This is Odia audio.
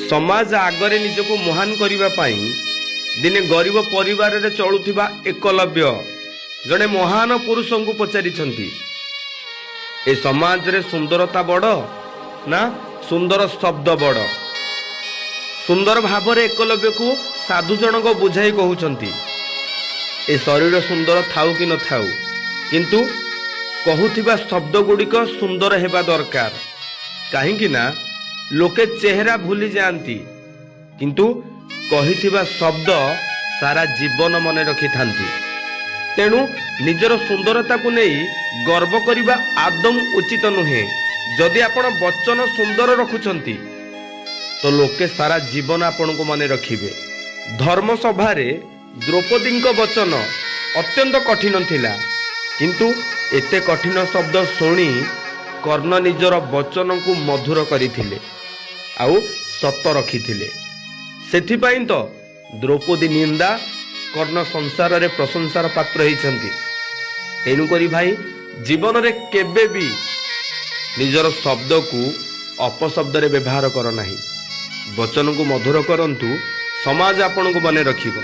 ସମାଜ ଆଗରେ ନିଜକୁ ମହାନ କରିବା ପାଇଁ ଦିନେ ଗରିବ ପରିବାରରେ ଚଳୁଥିବା ଏକଲବ୍ୟ ଜଣେ ମହାନ ପୁରୁଷଙ୍କୁ ପଚାରିଛନ୍ତି, ଏ ସମାଜରେ ସୁନ୍ଦରତା ବଡ଼ ନା ସୁନ୍ଦର ଶବ୍ଦ ବଡ଼? ସୁନ୍ଦର ଭାବରେ ଏକଲବ୍ୟକୁ ସାଧୁ ଜଣକ ବୁଝାଇ କହୁଛନ୍ତି, ଏ ଶରୀର ସୁନ୍ଦର ଥାଉ କି ନଥାଉ, କିନ୍ତୁ କହୁଥିବା ଶବ୍ଦ ଗୁଡ଼ିକ ସୁନ୍ଦର ହେବା ଦରକାର। କାହିଁକି ନା ଲୋକେ ଚେହେରା ଭୁଲି ଯାଆନ୍ତି, କିନ୍ତୁ କହିଥିବା ଶବ୍ଦ ସାରା ଜୀବନ ମନେ ରଖିଥାନ୍ତି। ତେଣୁ ନିଜର ସୁନ୍ଦରତାକୁ ନେଇ ଗର୍ବ କରିବା ଆଦୌ ଉଚିତ ନୁହେଁ। ଯଦି ଆପଣ ବଚନ ସୁନ୍ଦର ରଖୁଛନ୍ତି ତ ଲୋକେ ସାରା ଜୀବନ ଆପଣଙ୍କୁ ମନେ ରଖିବେ। ଧର୍ମସଭାରେ ଦ୍ରୌପଦୀଙ୍କ ବଚନ ଅତ୍ୟନ୍ତ କଠିନ ଥିଲା, କିନ୍ତୁ ଏତେ କଠିନ ଶବ୍ଦ ଶୁଣି କର୍ଣ୍ଣ ନିଜର ବଚନକୁ ମଧୁର କରିଥିଲେ ଆଉ ସତ ରଖିଥିଲେ। ସେଥିପାଇଁ ତ ଦ୍ରୌପଦୀ ନିନ୍ଦା, କର୍ଣ୍ଣ ସଂସାରରେ ପ୍ରଶଂସାର ପାତ୍ର ହେଇଛନ୍ତି। ତେଣୁକରି ଭାଇ, ଜୀବନରେ କେବେ ବି ନିଜର ଶବ୍ଦକୁ ଅପଶବ୍ଦରେ ବ୍ୟବହାର କର ନାହିଁ। ବଚନକୁ ମଧୁର କରନ୍ତୁ, ସମାଜ ଆପଣଙ୍କୁ ମନେ ରଖିବ।